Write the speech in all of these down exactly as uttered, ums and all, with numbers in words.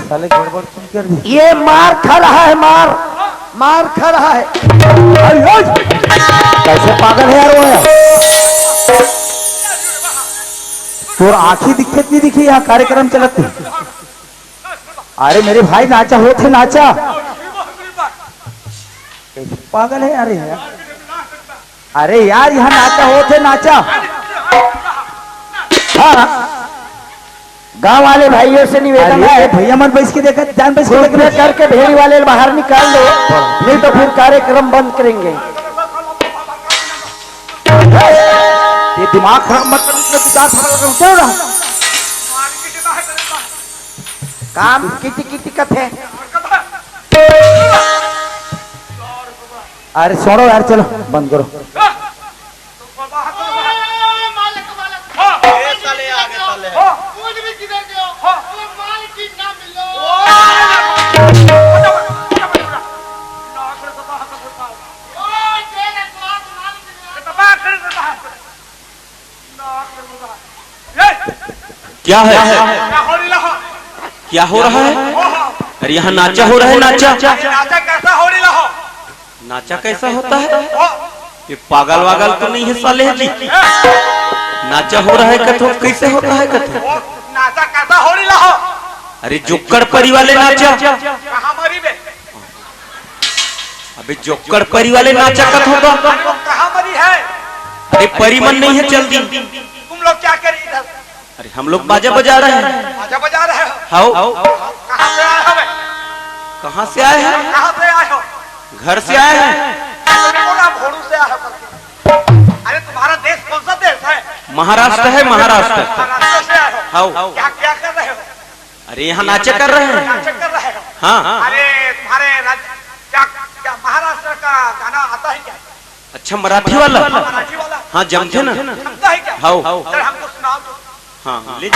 साले गड़बड़ तुम कर दी। ये मार खा रहा है, मार, मार खा रहा है। अरे, ओए! कैसे पागल है यार वो यार? तोर आँखी दिखत नहीं दिखी, यहाँ कार्यक्रम चलत हे। अरे मेरे भाई, नाचा होत हे, नाचा। कैसे पागल है यार ये यार? अरे यार, यहाँ नाचा होत हे, नाचा। हाँ, गांव वाले भाइयों से निवेदन अरे, है। ये भैया मन बैस के देखा, जान बैस के देख रहे। करके भेड़ी वाले बाहर निकाल दो, नहीं तो फिर कार्यक्रम बंद करेंगे। ये दिमाग खराब मत कर, इतना दिमाग खराब कर, चल रहा। काम किति किति कथे। अरे छोड़ो यार, चलो बंद करो। मालक, मालक। ए, साले, आगे साले। कूद भी किधर गयो? अरे, माल की ना मिलो। ओ, तेरे बाप माल की ना। क्या है? क्या हो रहा है? अरे, यहाँ नाचा हो रहा है, नाचा। नाचा कैसा हो रहा हो? नाचा कैसा होता है? ये पागल वागल तो नहीं है साले जी? नाचा हो रहा है कथो, कैसे होता है कथो? नाचा कैसा हो रहा हो? अरे, जोक्कड़ परी वाले नाचा। कहाँ मरी बे? अबे, जोक्कड़ परी वाले नाचा कथो तो। कहाँ मरी है? अरे, परी मन नहीं है, चल दी। तुम लोग क्या कर रहे इधर? अरे, हम लोग बाजा बजा रहे हैं। बाजा बजा रहे हो? हाओ। कहाँ से आए हो बे? कहाँ से आए हैं? कहाँ से आए हो? घर से आए हैं। अरे, बोला, भोरू से आए हो करके। अरे, तुम्हारा देश कौन सा देश है? महाराष्ट्र है, महाराष्ट्र। महाराष्ट्र से आए हो? हाओ। क्या, क्या कर रहे हो? अरे, यहाँ नाचे कर रहे हैं। नाचे कर रहे हो? हाँ। अरे, तुम्हारे राज्य, क्या, क्या महाराष्ट्र का गाना आता है क्या? अच्छा, मराठी वाला? मराठी वाला? हाँ, जमथे ना। जमता है क्या? हाओ। सर, हमको सुनाओ तो। हाँ, हाँ, ले।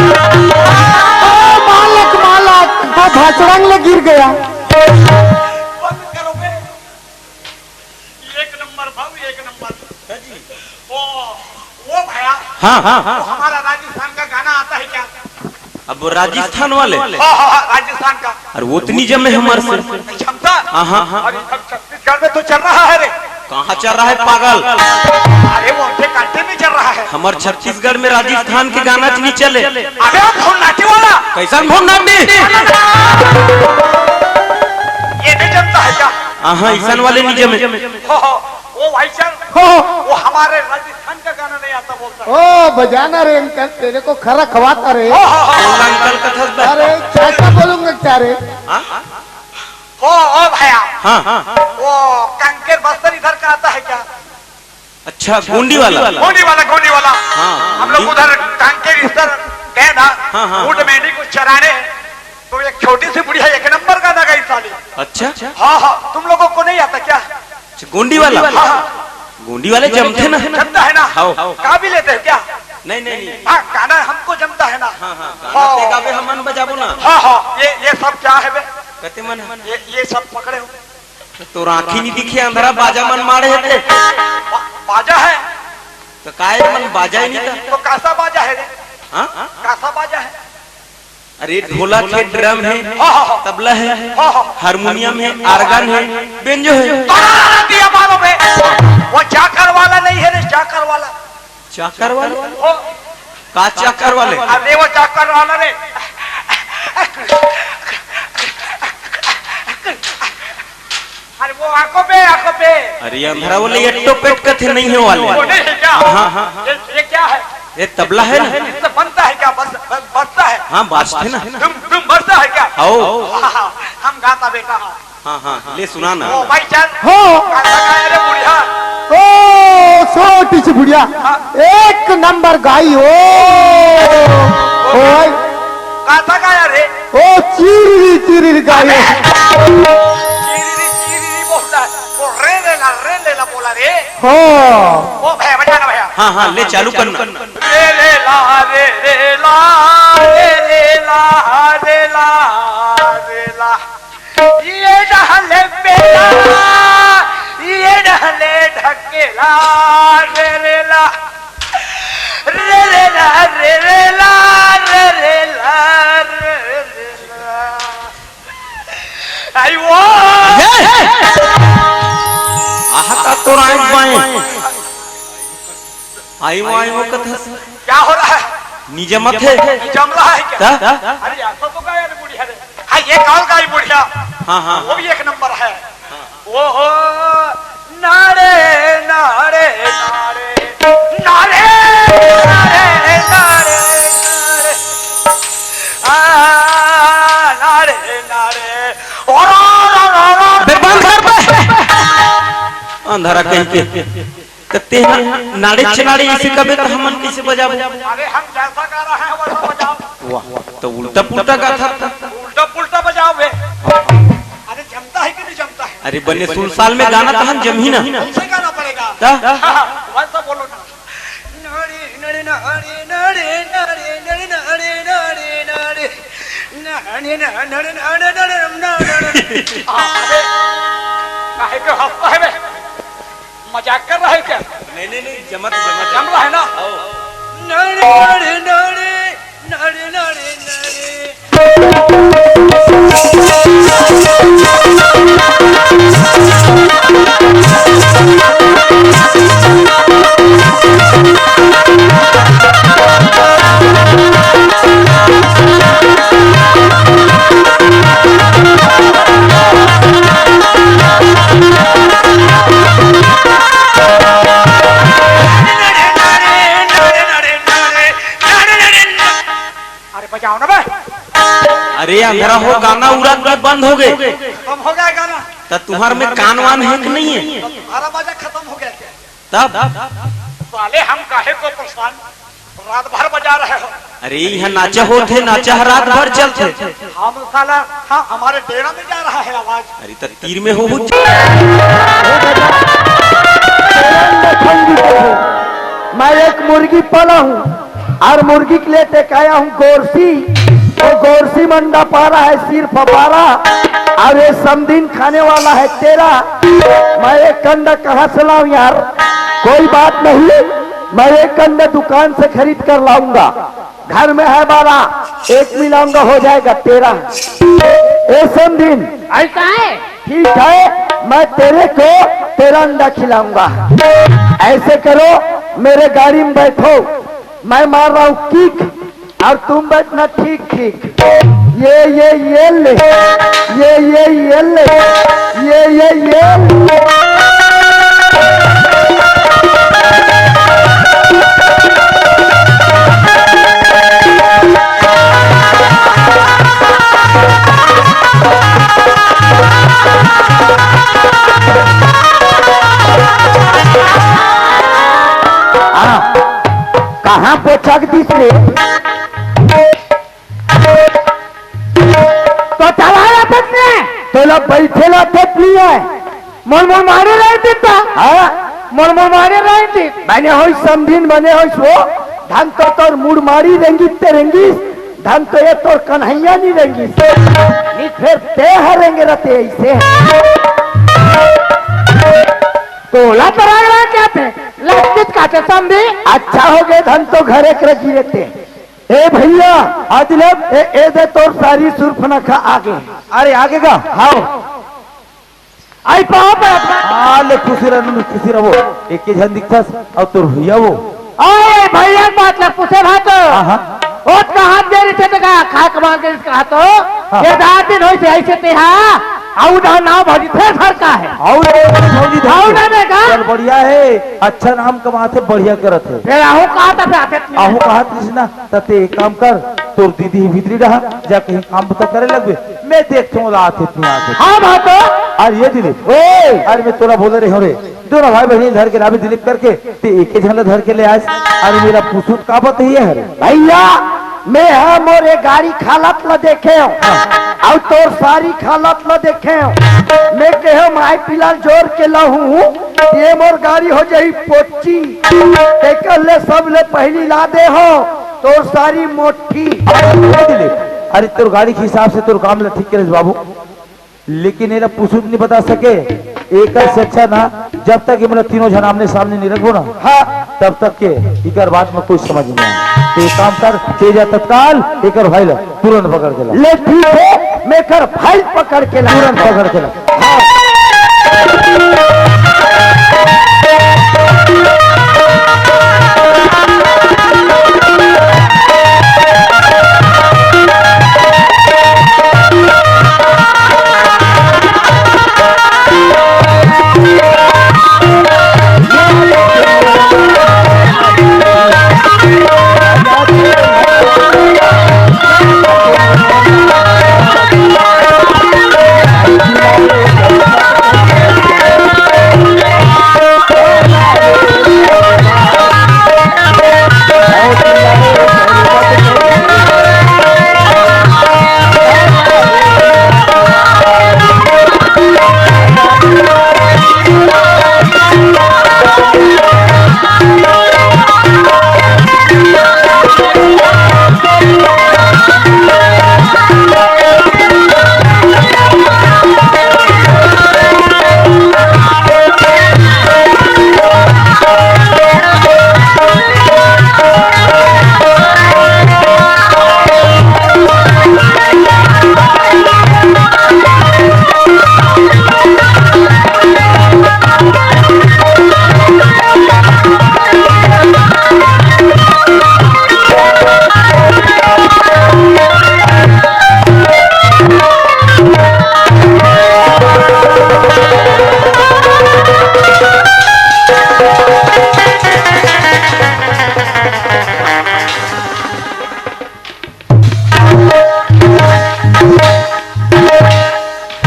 ओ मालक, मालक, वो भसड़ंग ले गिर गया। बंद करो बे। एक नंबर भाऊ, एक नंबर। ओ, ओ भैया। हाँ, हाँ, हाँ। वो हमारा राजस्थान का गाना आता है क्या? अब वो राजस्थान वाले? हाँ, हाँ, हाँ, राजस्थान का। अरे, वो तो नहीं जमे हमारे से। क्षमता? हाँ, हाँ, हाँ। अरे, हम छत्तीसगढ़ में तो चल रहा है रे। कहाँ चल रहा है, पागल? अरे, वो उनके कंट्री में चल रहा है। हमारे छत्तीसगढ़ में राजस्थान के गाना च नहीं चले। अबे, वो भोन्नाटी वाला। कैसन भोन्नाटी? ये नहीं जमता है क्या? हाँ, हाँ, ईशान वाले नहीं जमे। हो, हो, वो भाई साहब, हो, हो। वो हमारे राजस्थान का गाना नहीं आता बोलता है। ओ, बजाना रे अंकल, तेरे को खरा खवाता रे। हो, हो, हो, हो। बोलना अंकल का था। अरे, क्या, क्या बोलूंगा क्या रे? हाँ? ओ, ओ भैया। हाँ, हाँ। वो कांकेर बस्तर इधर का आता है क्या? अच्छा, गोंडी वाला। गोंडी वाला, गोंडी वाला। हाँ, हम लोग गोंडी। उधर कांकेर इधर गए ना, हाँ, हाँ, ऊंट हाँ। मेंढी को चराने, तो एक छोटी सी बुढ़िया एक नंबर गाना गाई साली। अच्छा? हाँ, हाँ, तुम लोगों को नहीं आता क्या? अच्छा, गोंडी वाला? हाँ, हाँ। गोंडी वाले जमते ना? जमता है ना? हाँ। गा भी लेते हो क्या? नहीं, नहीं, नहीं। हाँ, गाना हमको जमता है ना? हाँ, हाँ, गाना हाँ। ते गावे, हमन बजाबो ना। हाँ, हाँ, ये, ये सब क्या है बे? कते मन है? ये, ये सब पकड़े हो। तोर आँखी नहीं दिखे, अंधरा बाजा मन मारे हे ते। बा-, बाजा है? तो काय मन बाजा ही नहीं था। तो कैसा बाजा है रे? हाँ? कैसा बाजा है? अरे, ढोलक है, ड्रम है, हाँ, हाँ, हाँ। तबला है, हाँ, हाँ। हारमोनियम है, आर्गन है, बेंजो है। तो दिया मारो बे। वो चाकर वाला नहीं है रे, चाकर वाला। चाकर वाले? वो का चाकर वाले? अरे, वो चाकर वाला रे। अरे, वो आंखों पे, आंखों पे। अरे, अंधरा वाले ये टोपेट कथे नहीं है वाले। वो नहीं है क्या? हाँ, हाँ। ये, ये क्या है? ये तबला है ना? इससे बनता है क्या? बस, बस, बजता है? हाँ, बाजते ना। तुम, तुम बजता है क्या? आओ। हाँ, हाँ, हम गाता बेटा। हाँ, हाँ, ले सुना ना। ओ भाई चल। हो। कैसा गाया रे बुढ़िया? ओ, छोटी सी बुढ़िया। हाँ। एक नंबर गाई, ओ। ओ भाई। कहाँ था गाया रे? ओ चिरिरी चिरिरी गाया। चिरिरी चिरिरी बोलता है। वो रे रे ला, रे रे ला बोला रे। हाँ। वो भैया बजा ना भैया। हाँ, हाँ, ले चालू करना। रे रे ला, रे रे ला, रे रे ला, रे ला, रे ला। ये डहले बेला, ये डहले ढकेला, रे रे ला, रे रे ला, रे रे ला, रे रे ला, रे रे ला। आई वो। ये! आहा, का तोर आँख बाएं। आई वो, आई वो कथस। क्या हो रहा है? नी जमत हे। नी जम रहा है क्या? ता? अरे यार, तो, तो गाया रे बुढ़िया रे। हाँ, ये कौन गाई बुढ़िया? हाँ, हाँ। वो भी एक नंबर है। वो हो, नारे, नारे, नारे, नारे, नारे, नारे, नारे। आ, नारे, नारे। ओ, रा, रा, रा, रा। बे, बंद कर बे। अंधारा कहीं के। त तेहा नाड़े चनाड़े इसे कबे त हमन कइसे बजाबो? अरे हम जैसा गा रहे हैं वैसा बजाओ। वाह, त उल्टा पुल्टा गाथा त। उल्टा पुल्टा बजाओ बे। अरे जमता है कि नहीं जमता है? अरे बने सुरसाल में गाना त हम जमही ना। उसे गाना पड़ेगा। त? हाँ, हाँ, वैसा बोलो ना। हाँ, अरे, काहे को हंसता है बे? मजाक कर रहा है क्या? नहीं, नहीं, नहीं, जमत, जमत। जम रहा है ना? आओ। अरे बजाओ ना बे। अरे अंधरा हो, गाना उड़ा के बंद हो गए। खत्म हो गया गाना। त तुम्हार में कान वान है कि नहीं है? तो तुम्हारा बाजा खत्म हो गया क्या? तब? साले हम काहे को परेशान, रात भर बजा रहे हो। अरे यहाँ नाचा होत हे, नाचा ह रात भर चलत हे। हम साला, हाँ, हमारे डेरा में जा रहा है आवाज। अरे त तीर में हो, हो। मैं एक मुर्गी पाला हूँ और मुर्गी के लिए टेकाया हूँ गोरसी। वो गोरसी मंडा पा रहा है सिर्फ बारह, और ये समदीन खाने वाला है तेरह। मैं एक कंडा कहाँ से लाऊं यार? कोई बात नहीं, मैं एक कंडा दुकान से खरीद कर लाऊंगा। घर में है बारह, एक मिलाऊंगा, हो जाएगा तेरह। ए समदीन, ऐसा है? ठीक है, मैं तेरे को तेरह अंडा खिलाऊंगा। ऐसे करो, मेरे गाड़ी में बैठो, मैं मार रहा हूँ किक और तुम बैठना ठीक ठीक। ये ये ये ले, ये ये ये ले, ये ये ये ले। हाँ, कहाँ पोछा के दिस रे? तो चला जाते ने। तोला बैठे ला देत नहीं है। मोर मोर मारे रही थी ता। हाँ? मोर मोर मारे रही थी। बने होई समदीन बने होई सो। धन तो तोर मुड़ मारी रेंगी ते रेंगी। धन तो ये तोर कन्हैया नहीं रेंगी। नहीं फिर ते हरेंगे रहते ऐसे। तोला तो राग राग क्या थे? लज्जित का थे समझी? अच्छा हो गए धन तो घरे के रखी रहते। ए भैया, आदिलम, ए, ए दे तोर सारी सुर्पनखा आगे। अरे आगे का? हाओ। आई पाँव पर अपना। हाँ, ले खुशी रह, खुशी रहो। एक ही झन दिखथस, अउ तोर भैया वो। ओए, भैया के बात ल पूछे भाई तो। हाँ, हाँ। ओ कहाँ दे रही थे तो कहा, खा कमा दे रही कहा तो। हाँ। ये दार दिन होई से ऐसे ते हाँ। आऊ ना नाव भौजी फेर फरका है। आऊ ना भौजी धर आऊ के। ना बेटा। चल बढ़िया है, अच्छा नाम कमाथे, बढ़िया करत है। फेर आहू कहा था फेर आते नहीं। आहू कहा कृष्णा। त ते एक काम कर, तोर दीदी ही भीतरी रहा, जा कहीं काम बता करे लगबे, मैं देखथों ओला आथे कि नहीं आथे। हाँ भातो। अरे ये दिलीप, ओए! अरे मैं तोला बोले रहे हो रे, दोनों भाई बहनी धर के लाबे दिलीप करके, ते एक ही झन ला धर के ले आस। अरे मेरा पुसुत का बात ही है रे। भैया, मैं हा मोर ये गाड़ी खालत ल देखे हूँ, अउ तोर सारी खालत ल देखे हूँ। मैं कहे माई पिला जोर के लाहूँ, ये मोर गाड़ी हो जाही पोची। तेकर ले सब ले पहली ला दे हो तोर सारी मोठी। अरे, अरे, तोर गाड़ी के हिसाब से तोर काम ल ठीक करे बाबू। लेकिन एला पुसुत नहीं बता सके। एकर से अच्छा ना, जब तक ये मोला तीनों झन आमने सामने नहीं रखबो ना, हाँ। तब तक के इकर बात में कोई समझ नहीं आए। तो एक काम कर, तेजा तत्काल एकर भाई ला तुरंत पकड़ के ला। ले ठीक है, मैं कर भाई पकड़ के ला। तुरंत पकड़ के ला। हाँ।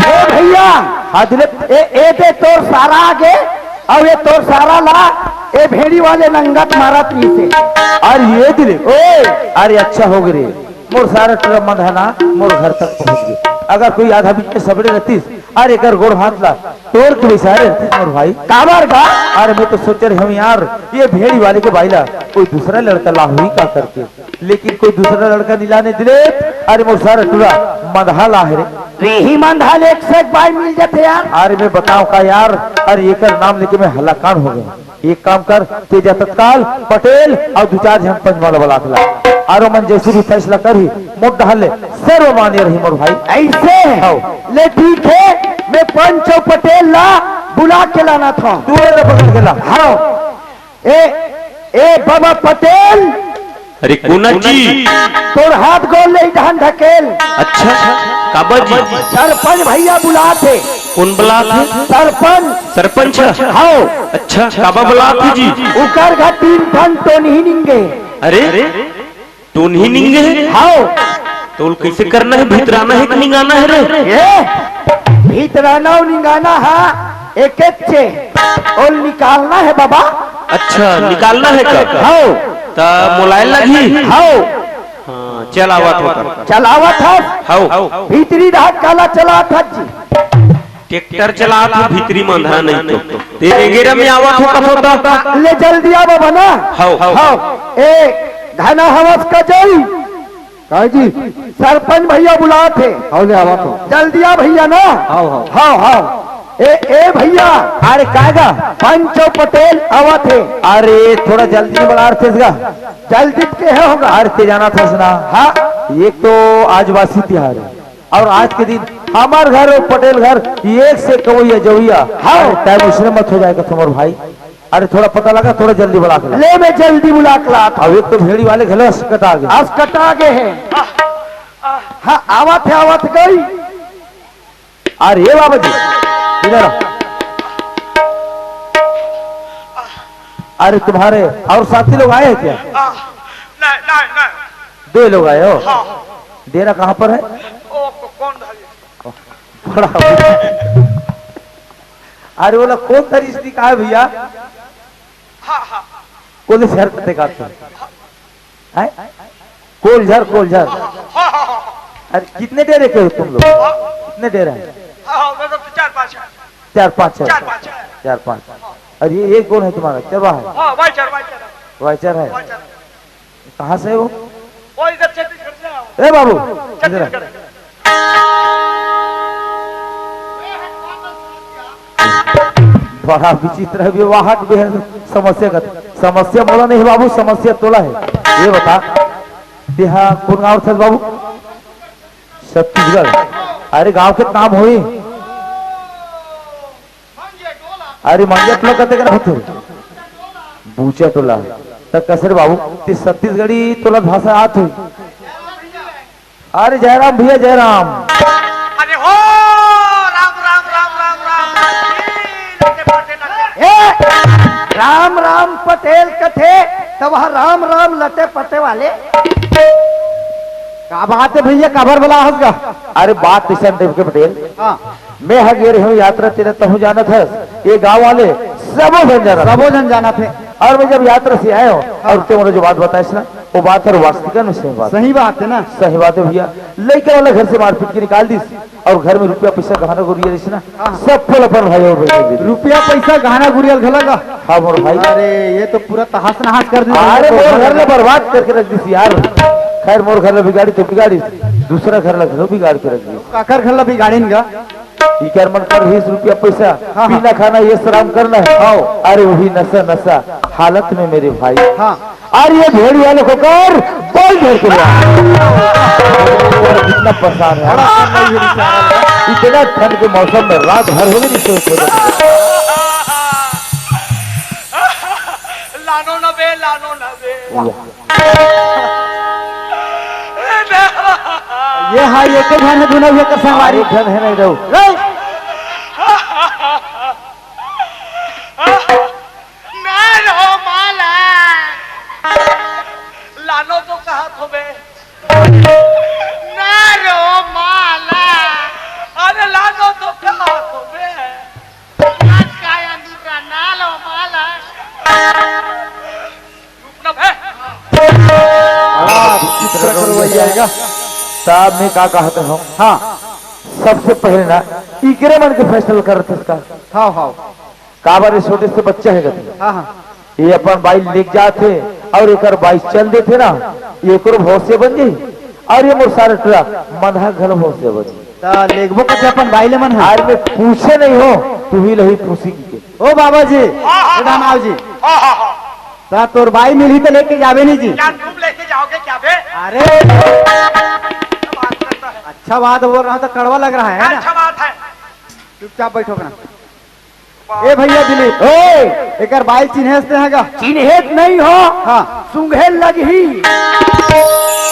ए भैया, हाँ दिलीप। ए, ए दे तोर सारा आगे, अउ ये तोर सारा ला, ए भेड़ी वाले नंगत मारत रहिसे। अरे ये दिलीप, ओए। अरे अच्छा हो गे रे, मोर सारा टुरा मन है ना, मोर घर तक पहुंच गे। अगर कोई आधा बीच में सबड़े रहतीस, अरे एकर गोड़ हाथ ला तोड़ के बिसारे रहतीस मोर भाई। काबर गा? अरे मैं तो सोच रहे हूँ यार, ये भेड़ी वाले के बाई ला कोई दूसरा लड़का ला हुई का करके। लेकिन कोई दूसरा लड़का नहीं लाने दिलीप। अरे मोर सारा टुरा मंदहा ला है रे। रेही मंदहा ले एक से एक बाई मिल जाते यार। अरे मैं बताऊं का यार, अरे एकर नाम लेके मैं हलाकान हो गया। एक काम कर, तेजा तत्काल पटेल अउ दू चार झन पंच मन ला बला के ला। अरे मन जैसे भी फैसला करही, मोर डहर ले सर्वमान्य रही मोर भाई। ऐसे? हाँ। ले ठीक है, मैं पंच अउ पटेल ला बुला के लाना था। तू ले पकड़ के ला। हाँ। ए, ए बाबा पटेल। अरे कोना जी? तोर हाथ गोड़ ले इधन ढकेल। अच्छा, काबर जी? सरपंच भैया बुलात हे। कोन बुलात हे? सरपंच। सरपंच? हाव। अच्छा, काबर बुलात हे जी? उकर घर तीन ठन टोनही निंगे। अरे, टोनही निंगे हे? हाव। तो ओला कैसे करना हे? भितराना हे कि निंगाना हे रे? ए, भितराना अउ निंगाना हा एकेच हे, ओला निकालना हे बाबा। अच्छा, निकालना हे का? हाव। त मोला लगही? हाव। हाँ, चल आवत हों। चल आवत हस? हाव। भीतरी डाहर काला चलात हस जी? ट्रैक्टर चलात हे, भीतरी मंदहा नहीं तो। तेरे गेरा में आवत हों कथों त। ले जल्दी आ बाबा ना। हाव। हाव। ए, घना हवस का जई। काय जी? सरपंच भैया बुलात हे। हाव, ले आवत हों। जल्दी आ भैया ना। हाव, हाव। हाव, हाव। ए, ए भैया। अरे काय गा? पंच अउ पटेल आवत हे। अरे थोड़ा जल्दी में बड़ा अर्थ हे इसका। जल्दी के हे होगा? अरे ते जानत हस ना। हाँ। एक तो आज वासी तिहार हे अउ आज के दिन हमर घर अउ पटेल घर एक से कवैया जवैया। हाँ। अरे टाइम उसने मत हो जाएगा तुम्हारे भाई। अरे थोड़ा पता लगा, थोड़ा जल्दी बुला के ला। ले मैं जल्दी बुला के लात हों। अब एक तो भेड़ी वाले घलो असकटा गे। असकटा गे हे। हाँ, आवत हे, आवत गई। अरे बाबा जी, इधर आओ। अरे तुम्हारे और साथी लोग आए हैं क्या? नहीं, नहीं, नहीं। दो लोग आए हो? हाँ। डेरा कहाँ पर है? ओ, को-, कौन धरी? बड़ा। अरे बोला कौन तरीस निकाय भैया? हाँ, हाँ। कौन शहर का देखा तू? हैं? कोलझर, कोलझर। हाँ, हाँ, हाँ, हाँ। अरे, कितने डेरे के हो तुम लोग? हाँ। कितने डेरे हैं? हाँ, मैं तो चार पांच है। चार पांच है। चार पांच है। चार पांच। और ये, ये कौन है तुम्हारा? चरवाहा है? हाँ, भाई चर, भाई चर। भाई चर है। भाई चर। कहाँ से हो? वो इधर छत्तीसगढ़ से आओ। ए बाबू, इधर आ। छत्तीसगढ़। बड़ा विचित्र है विवाहक बेहद समस्या का। समस्या मोला नहीं बाबू, समस्या तोला है। ये बता, तेहा कौन गाँव थे बाबू? छत्तीसगढ़। अरे गाँव के नाम होई। अरे मंगिया टोला कते के होथे? बूचा टोला। त कसे रे बाबू, ते छत्तीसगढ़ी तोला भाषा आत होई। अरे जयराम भैया, जयराम। अरे हो, राम, राम, राम, राम, राम। ए, राम, राम पटेल कथे, त वह राम, राम लटे पटे वाले। का बात है भैया, काबर बला हस गा? अरे बात अइसन टाइप के पटेल। हाँ। मैं ह गे रहेंव यात्रा तेला, तहूँ जानत हस, ये गाँव वाले सबो झन जानत हे। सबो झन जानत हे। और मैं जब यात्रा से आएंव, हाँ। और ते मोला जो बात बताइस ना, वो बात हर वास्तविकता में सही बात। सही बात है ना? सही बात है भैया। लइका वाला घर से मारपीट के निकाल दिस और घर में रुपया पैसा गहना गुरिया रहिस ना, हाँ। सब फल अपन भाई और बहन दे दिस। रुपया पैसा गहना गुरिया घला गा? हाँ मोर भाई। अरे ये तो पूरा तहस नहस कर दिस। अरे मोर घर ला बर्बाद करके रख दिस यार। खैर मोर घर ला बिगाड़ी तो बिगाड़ी, दूसरा घर ला घलो बिगाड़ के रख दिस। काकर घर ला बिगाड़िन गा? इकर मन कर बीस रुपया पैसा, हाँ, हाँ। पीना खाना ये शराब करना है। हाँ। अरे वही नशा नशा हालत में मेरे भाई। हाँ। अरे ये भेड़ी वाले को कर, बोल भेड़ को ला। इतना परेशान है। इतना ठंड के मौसम में रात भर हो गई, सो, सो, लानो ना बे, लानो ना बे। वाह। ये हाँ, ये के झन हे दुनो, ये कर संगवारी। एक झन हे नहीं दो। रे! ना रो माला। लानो तो कहा थो बे। ना रो माला। अरे लानो तो कहा थो बे। ना काया दूसरा, ना लो माला। बड़ा विचित्र करवैया हे गा। साहब मैं का कहत हँव? हाँ। सबसे पहले ना, इकरे मन के फैसला करत हस का? हाँ, हाँ। काबर ये छोटे से बच्चा हे गति। हाँ, हाँ। ये अपन बाई लेके जात हे और एकर बाई चल देथे ना, ये एकरो भौंसिया बन जाही और ये मोर सारा टोला मन ह घलो भौंसिया बन जाही। त लेगबो कथे अपन बाई ले मन ह। अरे मैं पूछे नहीं हँव, तुही लही पूछी की के। ओ बाबा जी, हाँ, हाँ, ए धनाव जी। हाँ, हाँ, हाँ। त तोर बाई मिलही त लेके जाबे नहीं जी? क्या तुम लेके जाओगे क्या बे? अरे, अच्छा बात बोल रहा हूँ तो कड़वा लग रहा है, है ना? अच्छा बात है। चुपचाप बैठो ना। ए भैया दिलीप, ए! एकर बाई चिन्हेस ते ह गा? चिन्हेत नहीं हँव। हाँ। सूंघे लगही।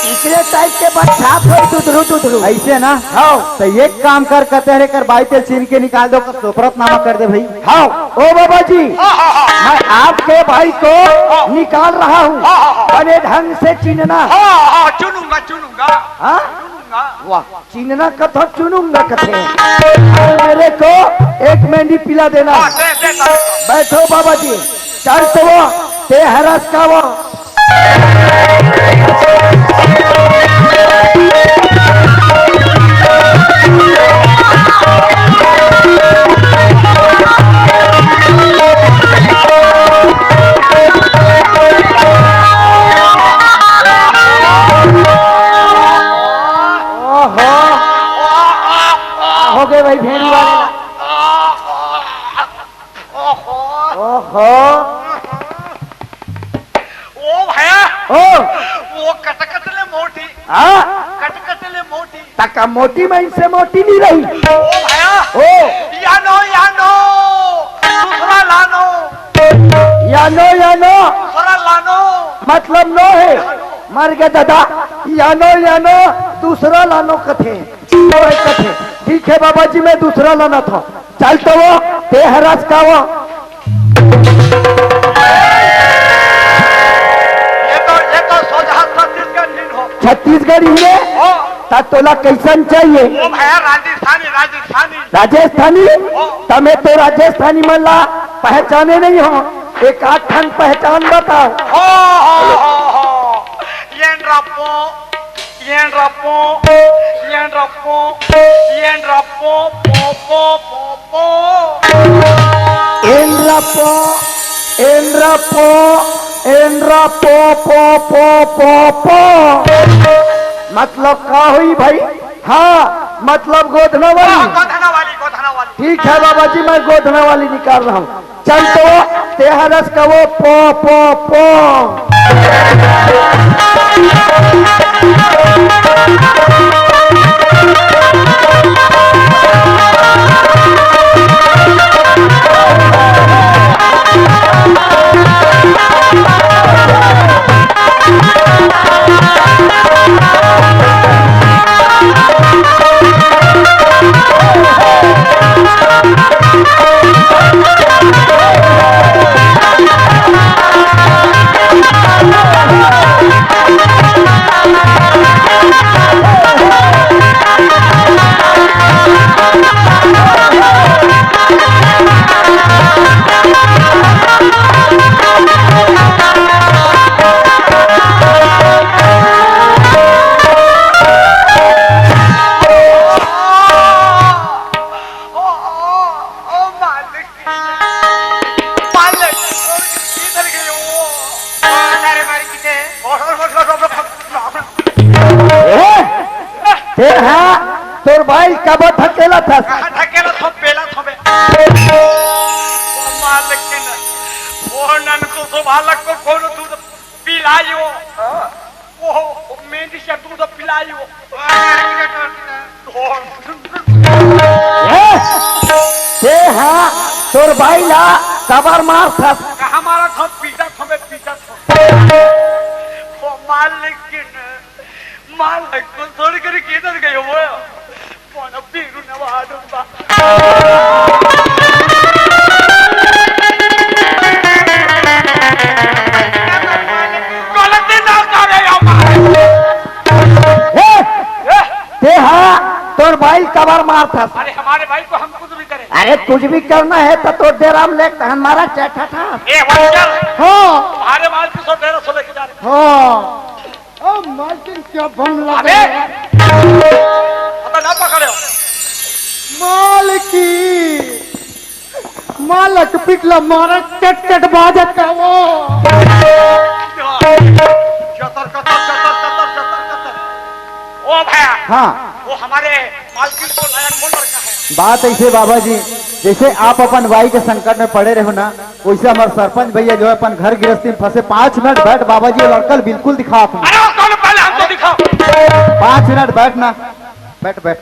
इकरे टाइप के बच्चा थोड़ी दुधरू दुधरू। अइसे ना? हाँ। त एक काम कर, कथे एकर बाई तेला चीन के निकाल दो, सोपरतनामा कर दे भाई। हाँ। ओ बाबा जी, हाँ, हाँ, हाँ। मैं आपके भाई को हाँ। निकाल रहा हूँ। हाँ, हाँ, हाँ। बने ढंग से चीन्हना। हाँ, हाँ, चुनूंगा, चुनूंगा। हाँ? चुनूंगा। वाह, चीन्हना कथा चुनूंगा कथे। और मेरे को एक मेंढी पिला देना। हाँ, दे, दे, दे, दे। बैठो बाबा जी, चल तो वो, ते हरस का वो। ओहो। हो गए भाई भेड़ी वाले। ओहो। ओहो। ओ भैया। ओ। वो कटकट ले मोटी। हाँ? कटकट ले मोटी। तका मोटी में इनसे मोटी नहीं रही। ओ भैया। ओ। यानो, यानो। दूसरा लानो। यानो, यानो। दूसरा लानो। मतलब नो है। मर गया दादा। यानो, यानो। दूसरा लानो कथे। तो एक कथे। ठीक है बाबा जी, मैं दूसरा लाना था। चल तो वो, ते हरस का वो। ये तो, ये तो सोझा छत्तीसगढ़ी हो। छत्तीसगढ़ी है? हो। त तोला कैसन चाहिए? ओ भैया, राजस्थानी, राजस्थानी। राजस्थानी? हो। त मैं तो राजस्थानी मन ला पहचाने नहीं हँव। एक आध ठन पहचान बताओ। हो, हो, हो, हो। ये रप्पो। एंड्रा पो, एंड्रा पो, पो, पो, पो, पो। मतलब का होई भाई? हाँ, मतलब गोधना वाली। हाँ, गोधना वाली, गोधना वाली। ठीक है बाबा जी, मैं गोधना वाली निकाल रहा हूँ। चल तो, तेहरस का वो पो, पो, पो। ओ, ओ, ओ, मालिक, मालिक, किधर गए हो? अरे, मालिक, किधर? ए, तेरा तोर बाई कब ढकेला था? कहाँ ढकेला था, पेला था बे। ओ, मालिक, वो नन को सो बालक को कौन दूध पिलायो? हाँ। ओहो, मेंढी से दूध पिलायो। ए, ते हा, तोर बाई ला कबर मार थस। कहाँ मारा था? पीटा था बे, पीटा था। ओ मालिक, मालिक को छोड़ कर किधर गए हो? कौन पीरू नवाजुबा? गलती ना करे हमारे। ए, ए, ते हा, तोर बाई कबर मार थस। अरे, हमारे भाई को हम कुछ भी करें। अरे, कुछ भी करना है तो तोर डेरा में लेके हमारा चैठा था। ए, वंचर। हाँ। हमारे माल की सौ डेढ़ सौ लेके जा रहे। हाँ। ओ मालकिन, क्या बम लगा अबे! है? अबे ना पकड़े हो। मालकी, मालक पिटला मारा, चट चट बाजत है वो। चतर, चतर, चतर, चतर, चतर, चतर। ओ भैया, हाँ। वो हमारे मालकिन को लायक कौन लड़का है? बात ऐसे बाबा जी, जैसे आप अपन बाई के संकट में पड़े रहो ना, वैसे हमारे सरपंच भैया जो है अपन घर गृहस्थी में फंसे। पाँच मिनट बैठ बाबा जी, लड़का बिल्कुल दिखा आप। अरे, वो कौन पहले हमको दिखाओ। पाँच मिनट बैठ ना, बैठ, बैठ।